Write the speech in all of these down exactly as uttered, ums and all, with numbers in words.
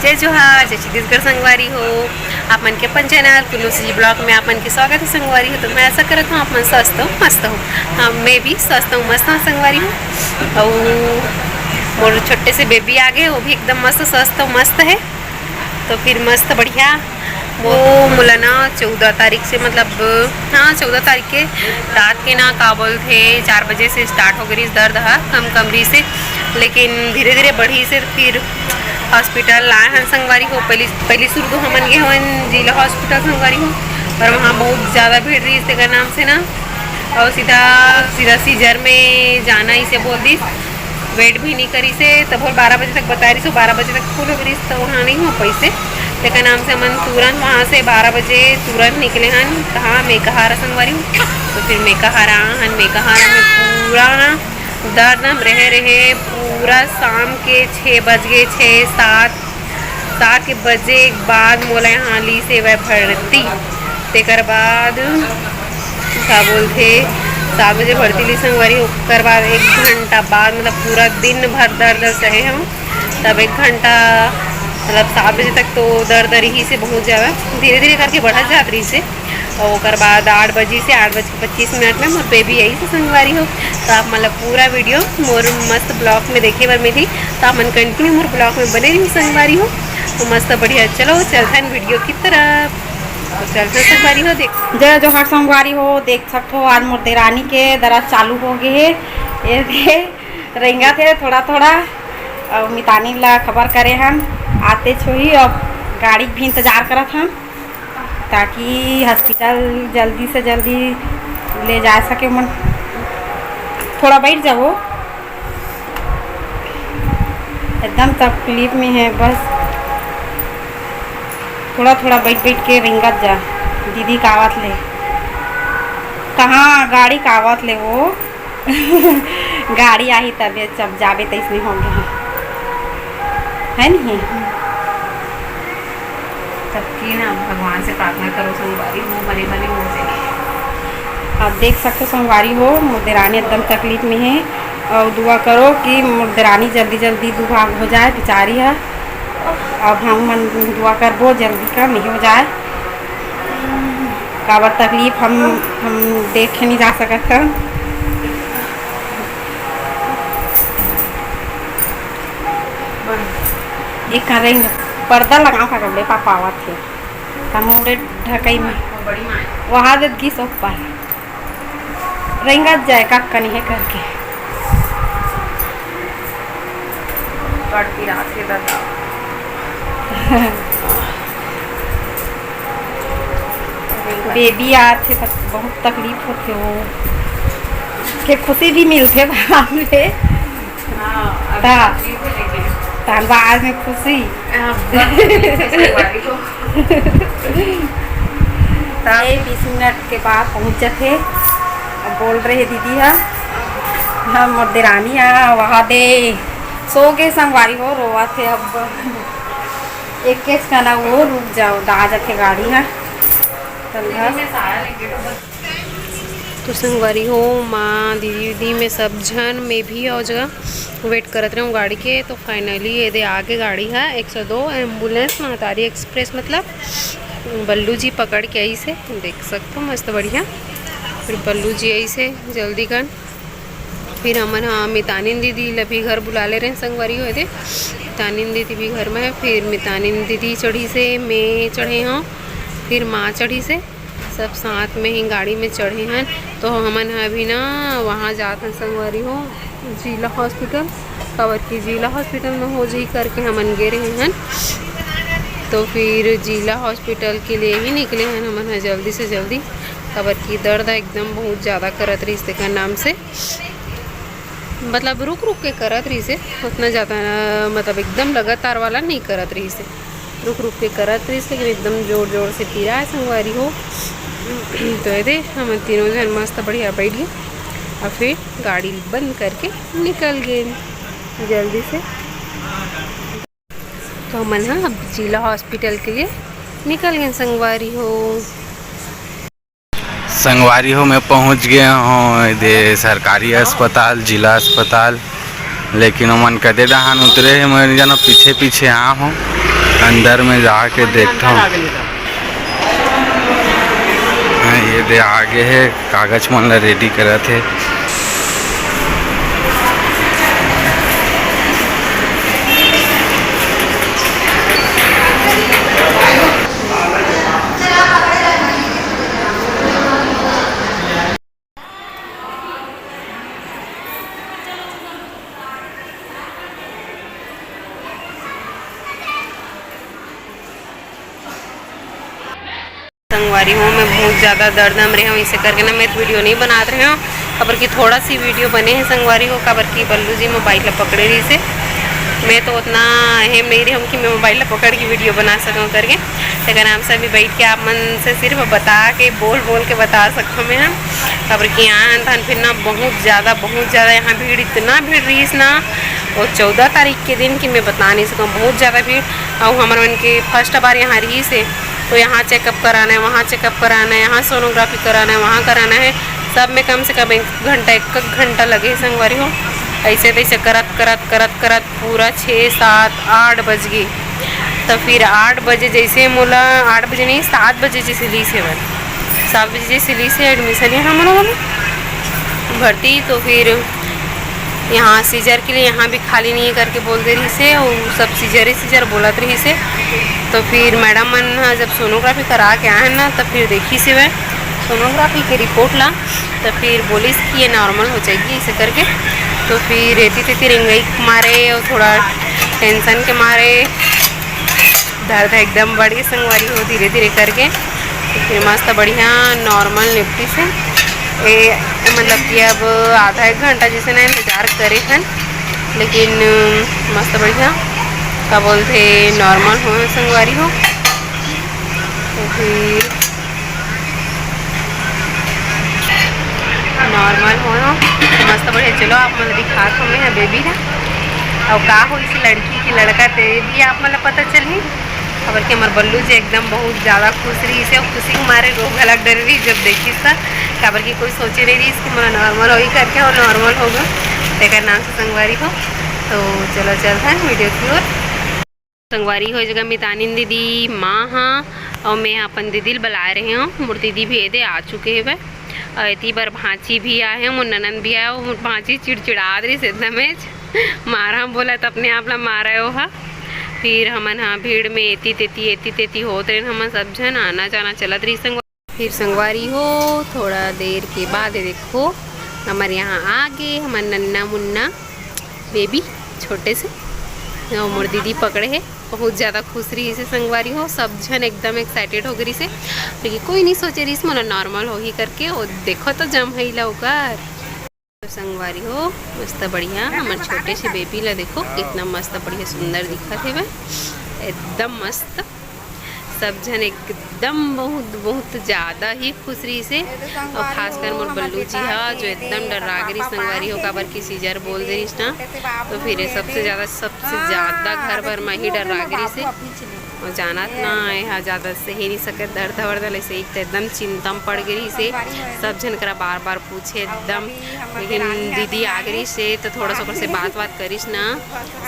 जय जोहार, जय छत्तीसगढ़ संगवारी हो। आप मन के अपन चैनल कुल्लू सी जी ब्लॉग में आप मन के स्वागत है संगवारी हो। तो मैं ऐसा करत हूँ आप मन स्वस्थ हो, मस्त हो। हाँ, मैं भी स्वस्थ हूँ, मस्त हूँ संगवारी हो। और मोर छोटे से बेबी आ गए, वो भी एकदम मस्त स्वस्थ हो, मस्त है। तो फिर मस्त बढ़िया वो मोला ना चौदह तारीख से, मतलब, हाँ, चौदह तारीख के रात के ना, का बोलथे, चार बजे से स्टार्ट हो गई दर्द हा, कम कम रही से, लेकिन धीरे धीरे बढ़ी से फिर हॉस्पिटल लाए हन संगवारी हो। पहली पहली शुरू तो हमन गे हवन जिला हॉस्पिटल संगवारी हो, पर वहाँ बहुत ज़्यादा भीड़ रही तेकर नाम से ना, और सीधा सीधा सीजर में जाना इसे बोल दिस। वेट भी नहीं करी से, तब बारह बजे तक बताए रही, बारह बजे तक फुल हो गई, तो वहाँ नहीं हो पाई से। तेकर नाम से हमन तुरंत वहाँ से बारह बजे तुरंत निकले हन। कहाँ? मेकाहारा संगवारी हो। तो फिर मेकाहारा हन, मेकाहारा में पूरा ना दर्द हम रहे रहे, पूरा शाम के छः बज गए, छः सात सात के बजे के बाद मोला यहाँ ली से वह भर्ती। तेकर बाद का बोलथे, सात बजे भर्ती ली संगवारी, ओकर बाद एक घंटा बाद, मतलब, पूरा दिन भर दर्द सहे हम। तब एक घंटा, मतलब, सात बजे तक तो दर्द रही से बहुत ज़्यादा, धीरे धीरे करके बढ़त जात रही से। और ओकर बाद आठ बजे से, आठ बज के पच्चीस मिनट में मोर बेबी आई से संगवारी हो। तो आप, मतलब, पूरा वीडियो मोर मस्त ब्लॉग में देखे बर मिली। तो आप मन कंटिन्यू मोर ब्लॉग में बने रही संगवारी हो। तो मस्त बढ़िया, चलो चलथन वीडियो की तरफ। तो चलथन संगवारी हो, देख। जय जोहार संगवारी हो, देख सकथो आज मोर देरानी के दर्द चालू हो गए हे। ये दे, रेंगत हे थोड़ा थोड़ा। और मितानी ला खबर करे हन, आते छोही, अब गाड़ी के भी इंतजार करत हन, ताकि हॉस्पिटल जल्दी से जल्दी ले जा सके मन। थोड़ा बैठ जाओ, एकदम तकलीफ में है बस। थोड़ा थोड़ा बैठ बैठ के रिंगत जा। दीदी कावत ले, कहाँ गाड़ी कावत ले वो। गाड़ी आही तबे जब जाबे तैसने होंगे हम, है नहीं? तब की ना भगवान से प्रार्थना करो संगवारी, वो बने बने हो जाए। आप देख सकते संगवारी हो, मोर देरानी एकदम तकलीफ में है और दुआ करो कि मोर देरानी जल्दी जल्दी दुआ हो जाए बेचारी है। अब हम मन दुआ करबो जल्दी का नहीं हो जाए, काबर तकलीफ हम हम देखे नहीं जा सकत हन। एक करेंगे पर्दा लगाओ का कपड़े पापा आवत है। हम उड़े ढकई में वहा दे गिस ऊपर रेंगत जाए का कनी है करके। बड़ पिरात हे दादा। बेबी आत हे त बहुत तकलीफ होथे वो। के खुशी भी मिलथे बाद में। हाँ, अभी हाँ। तकलीफ है लेकिन। तहन बाद में खुशी। हाँ, बस तकलीफ है, संगवारी हो। ये बीस मिनट के बाद पहुँच जाथे। अब बोल रहे दीदी हा, हम मोर देरानी हा वहाँ दे सो के संगवारी हो रोवत हे। अब एक केस का ना वो रुक जाओ, दा जाथे गाड़ी हा। तो संगवारी हो, माँ, दीदी, दीदी में सब झन, मैं भी और जगह वेट करत रहूँ गाड़ी के। तो फाइनली ये दे आगे गाड़ी है एक सौ दो एम्बुलेंस, महतारी एक्सप्रेस, मतलब बल्लू जी पकड़ के आई से देख सकते हो, मस्त बढ़िया। फिर बल्लू जी आई से जल्दी कर। फिर हमन हा मितानिन दीदी ल भी घर बुला ले रहे संगवारी हो दे। मितानिन दीदी भी घर में है। फिर मितानिन दीदी चढ़ी से, मैं चढ़े हूँ, फिर माँ चढ़ी से, सब साथ में ही गाड़ी में चढ़े हन। तो हमन ह अभी ना वहाँ जात हन संगवारी हो, जिला हॉस्पिटल, काबर कि जिला हॉस्पिटल में हो जाही करके हमन गे रहे हन। तो फिर जिला हॉस्पिटल के लिए ही निकले हन हमन ह जल्दी से जल्दी, काबर कि दर्द एकदम बहुत ज़्यादा करत रहिस तेकर नाम से, मतलब रुक रुक के करत रहिस हे, उतना ज़्यादा, मतलब एकदम लगातार वाला नहीं करत रहिस हे। रुक रुक के करत रहिस, लेकिन एकदम जोर जोर से पीरा है संगवारी हो। तो ये दे हम तीनों जन मस्त बढ़िया बैठ गए और फिर गाड़ी बंद करके निकल गए जल्दी से। तो हमन ह अब जिला हॉस्पिटल के लिए निकल गए संगवारी हो। संगवारी हो, मैं पहुंच गया हूं एदे सरकारी अस्पताल, जिला अस्पताल, लेकिन ओमन कदे डहान उतरे हे, मैं जना पीछे पीछे आ हूं। अंदर में जाके देखथंव। हाँ, ये दे आगे हे, कागज मन ला रेडी करत हे। संगवारी हो, मैं बहुत ज़्यादा दर्द में रहे हूँ, इसे करके ना मैं वीडियो नहीं बनात रहे हूँ। काबर कि थोड़ा सी वीडियो बने हे संगवारी हो, काबर कि बल्लू जी मोबाइल ला पकड़े रहिसे। मैं तो उतना अहम नहीं रहे हूँ कि मैं मोबाइल ला पकड़ के वीडियो बना सकूँ करके। लेकिन आप सभी बैठ के आप मन से सिर्फ बता के, बोल बोल के बता सकथों मैं ह। काबर कि यहाँ हन तहन फिर ना बहुत ज़्यादा, बहुत ज़्यादा यहाँ भीड़, इतना भीड़ रहिस ना, वो चौदह तारीख के दिन कि मैं बता नहीं सकूँ, बहुत ज़्यादा भीड़। अउ हमर मन के फर्स्ट बार यहाँ रहिस हे, तो यहाँ चेकअप कराना है, वहाँ चेकअप कराना है, यहाँ सोनोग्राफी कराना है, वहाँ कराना है, सब में कम से कम एक घंटा, एक घंटा लगे हे संगवारी हो। ऐसे तैसे करत करत करत करत पूरा छः, सात, आठ बज गे। तो फिर आठ बजे जैसे मोला, आठ बजे नहीं, सात बजे जैसे लीस हेवय, सात बजे जैसे लीस हे एडमिशन यहाँ मोला वाला भर्ती। तो फिर यहाँ सीजर के लिए यहाँ भी खाली नहीं है करके बोल दे रहिसे, वो सब सीजर ही सीजर बोलत रहिसे। तो फिर मैडम मन ह जब सोनोग्राफी करा के आए हैं ना, तो फिर देखिस हेवय सोनोग्राफी के रिपोर्ट ला, तो फिर बोलिस कि ये नॉर्मल हो जाएगी इसे करके। तो फिर एती तेती रेंगई के मारे और थोड़ा टेंशन के मारे दर्द एकदम बढ़ गे संगवारी हो, धीरे धीरे करके। तो फिर मस्त बढ़िया नॉर्मल निपटिस हे। ए, मतलब कि अब आधा एक घंटा जैसे ना इंतजार करे हन, लेकिन मस्त बढ़िया, का बोलथे, नॉर्मल हो संगवारी हो। तो फिर नॉर्मल हो, मस्त बढ़िया। चलो आप मन दिखात हो मैं ह बेबी ला, अउ का होइस लड़की के लड़का, ते भी आप मन ला पता चलही। काबर कि हमर बल्लू जी एकदम बहुत ज़्यादा खुश रहिस हे, अउ खुशी के मारे रो घलक डरे रहिस जब देखिस त, काबर कि कोई सोचे नहीं रहिस कि मोला नॉर्मल होही करके, अउ नॉर्मल हो गे, तेकर नाम से संगवारी हो। तो चलो चलथन वीडियो की ओर। संगवारी हो, ए जगह मितानिन दीदी, माँ हा, अउ मैं अपन दीदी ल बलाए रहे हूँ। मोर दीदी भी एदे आ चुके हेवय, अउ एती बर भांची भी आए हे, मोर ननद भी आए, मोर भांची चिड़चिड़ात रहिस एकदमेच, मारा बोलत अपने आप ला मारा ओहा। फिर हमन हा भीड़ में एती तेती, एती तेती होत रहिन, हमन सब झन आना जाना चलत रहिस संगवारी। फिर संगवारी हो, थोड़ा देर के बाद ये देखो, हमर यहाँ आ गे हमर नन्ना मुन्ना बेबी, छोटे से, अउ मोर दीदी पकड़े हे, बहुत ज़्यादा खुश रहिस हे संगवारी हो, सब झन एकदम एक्साइटेड हो गे रहिस हे, लेकिन कोई नहीं सोचे रहिस मोला नॉर्मल होही करके। ओ देखो तो जम्हई ला ओकर। तो संगवारी हो, मस्त बढ़िया हमर छोटे से बेबी ला देखो, कितना मस्त बढ़िया सुंदर दिखत हेवय, एकदम मस्त। सब झन एकदम बहुत, बहुत ज़्यादा ही खुश रहिस हे, अउ खासकर मोर बल्लू जी हा, जो एकदम डर्रा गे रहिस संगवारी हो, काबर कि सीजर बोल दे रहिस ना, तो फिर ये सबसे ज़्यादा, सबसे ज़्यादा घर भर म ही डर्रा गे रहिस हे। अउ जानत ना, एहा ज़्यादा सहे नहीं सकत दर्द वर्द ल, अइसे एक त एकदम चिंता म पड़ गे रहिस हे। सब झन करा बार बार पूछे एकदम, लेकिन दीदी आ गे रहिस हे, त थोड़ा सा ओकर से बात बात करिस ना,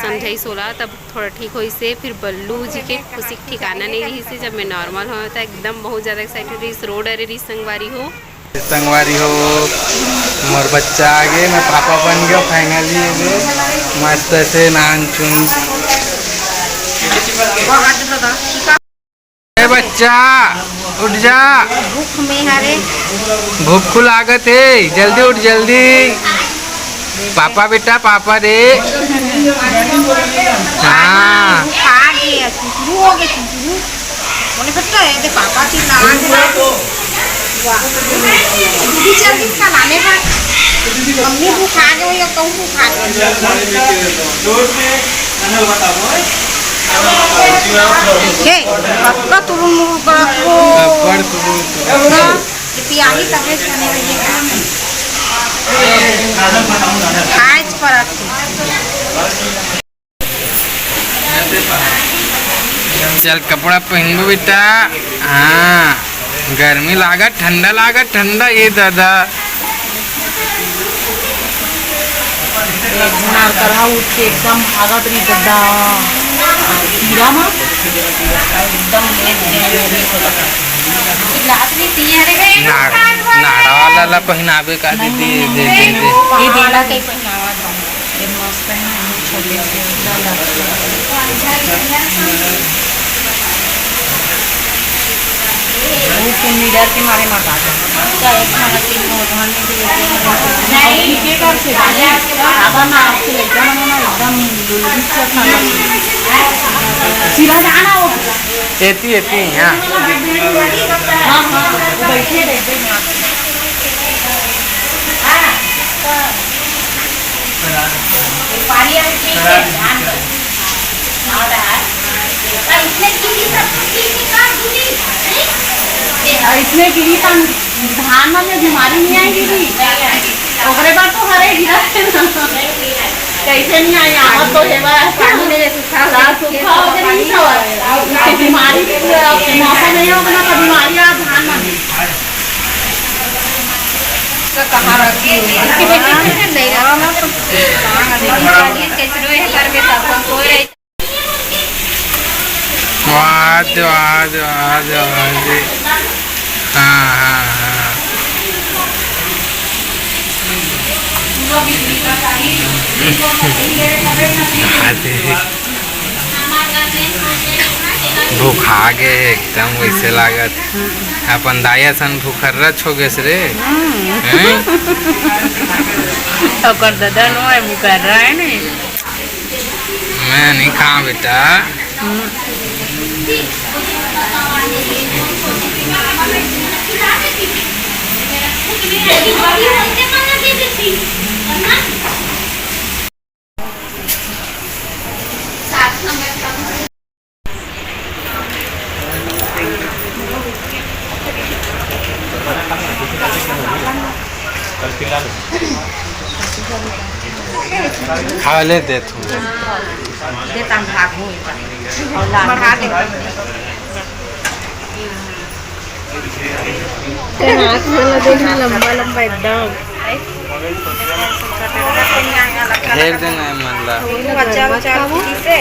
समझाइस ओला, तब थोड़ा ठीक होइस हे। फिर बल्लू जी के खुशी के ठिकाना नहीं रहिस हे, जब मैं नॉर्मल हों त एकदम बहुत ज़्यादा एक्साइटेड रहिस, रो डरे रहिस संगवारी हो। संगवारी हो, मोर बच्चा आ गे, मैं पापा बन गया फाइनली। मस्त से नान चुन। ए बच्चा, उठ जा। भूख में हरे। भूख लागत हे, जल्दी उठ, जल्दी। पापा बेटा, पापा रे। हाँ। खा गए, शुरू हो गए, शुरू। बोले, "बेटा, ये दे पापा की नान है।" वाह। दीदी चल गई इसका लाने पर। मम्मी भूख आ गई, या कहूँ भूख आ गई। हे, पक्का तुम मुंह पर रखो। ऊपर तुम। हाँ, ये पियाही तबे खाने में ये काम है। खाए पर रखो। चल, कपड़ा पहनबो बेटा। हाँ, गर्मी लागत, ठंडा लागत, ठंडा। ये दादा। एक झन आर करहा उठ के एकदम भागत रही ददा। कीड़ा मा। एकदम लेट दे, लेट हो रहा है। रात में पिए रे। नाड़-, नाड़ा वाला ला पहिनाबे का दीदी? दे, दे, दे। ये देना के पहिनावा दो। ये मस्त है ना, ये छोटे से। वो कुन्नी डर के मारे मत आ जाओ। तो एक माला तीन नौ धान में भी लेके नहीं, ये कर से, आवा ना, आपसे लेके आना ना, एकदम लुलबी से खाना। सीधा जाना हो। एती, एती, हाँ। हाँ, हाँ, वो बैठे, बैठे, हाँ। पानी अभी ठीक है, ध्यान दो। और इसने की भी सब कुछ ठीक है, कहाँ दूरी? और इसने की भी तन-, धान में बीमारी नहीं आएगी भी। ओकरे बाद तो हरे गिरा है ना। कैसे नहीं आई? आवा तो है बा, पानी में सूखा हो गया। सूखा हो गया, नहीं तो अब बीमारी, मौसम नहीं होगा ना, तो बीमारी आ धान में। तो कहाँ रखी हुई है? नहीं रखा। कचरो है घर में, सब कोई रहे। वाह, वाह, वाह, वाह। हाँ, हाँ, हाँ। अरे, भुखा गे एकदम, वैसे लागत। अपन दाई असन भुखर्रच हो गेस रे। हम्म। हैं? ओकर ददा नो है, भुखर्रा है नहीं। मैं नहीं खाऊं बेटा। हम्म। खा ले दे तू। दे तन भाग हो। और ला, खा दे। तेरे हाथ में लगे ना लंबा लंबा एकदम। हेर देना है मन ला। बच्चा, बच्चा, किसे?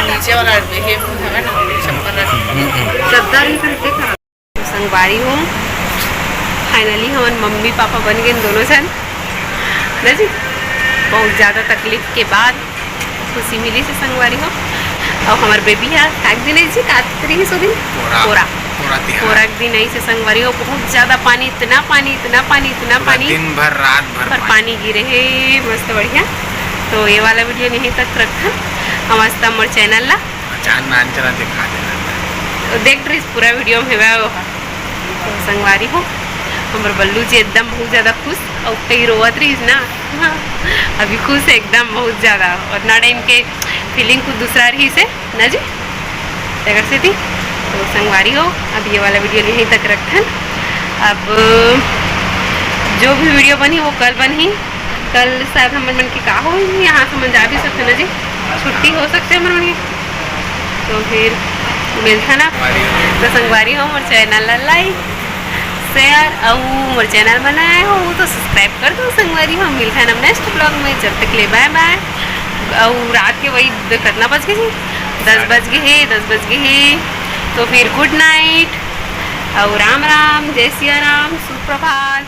नीचे वाला ये हवे ना, छप्पर रख। चद्दर ही करके खा। संगवारी हो, finally हमन मम्मी पापा बन गेन दोनों झन, ना जी। बहुत ज्यादा तकलीफ के बाद खुशी मिलिस हे संगवारी हो। अउ हमर बेबी ह काक दिन आइस जी, काक रहिस ओ दिन? पोरा। पोरा। पोरा तिहार। पोरा के दिन आइस हे संगवारी हो। बहुत ज्यादा पानी, इतना पानी, इतना पानी, इतना पूरा पानी। दिन भर, रात भर पर पानी। पानी गिरे हे, मस्त बढ़िया। तो ये वाला video यहीं तक रखथन। हम आज तक मोर channel ला। अचानक नान चला दिखा देना। देख रहिस पूरा video में हेवय ओहा। तो संगवारी हो, हमर बल्लू जी एकदम बहुत ज्यादा खुश, अउ कई रोवत रहिस ना, अभी खुश है एकदम बहुत ज्यादा। उतना time के feeling कुछ दूसरा रहिस हे ना जी, तेकर सेती। तो संगवारी हो, अब ये वाला video यहीं तक रखथन। अब जो भी video बनही वो कल बनही। कल शायद हमर मन के का होही, यहाँ से हमन जा भी सकते ना जी, छुट्टी हो सकते हमर मन के। तो फिर मिलथन ना। तो संगवारी हो, मोर channel ला like, share अउ मोर channel बनाए हो तो subscribe कर दो संगवारी हो। मिलथन अब next vlog में, जब तक ले bye bye। अउ रात के वही द-, कितना बज गे जी? दस बज गे हे, दस बज गे हे। तो फिर good night अउ राम राम, जय सिया राम, सुप्रभात।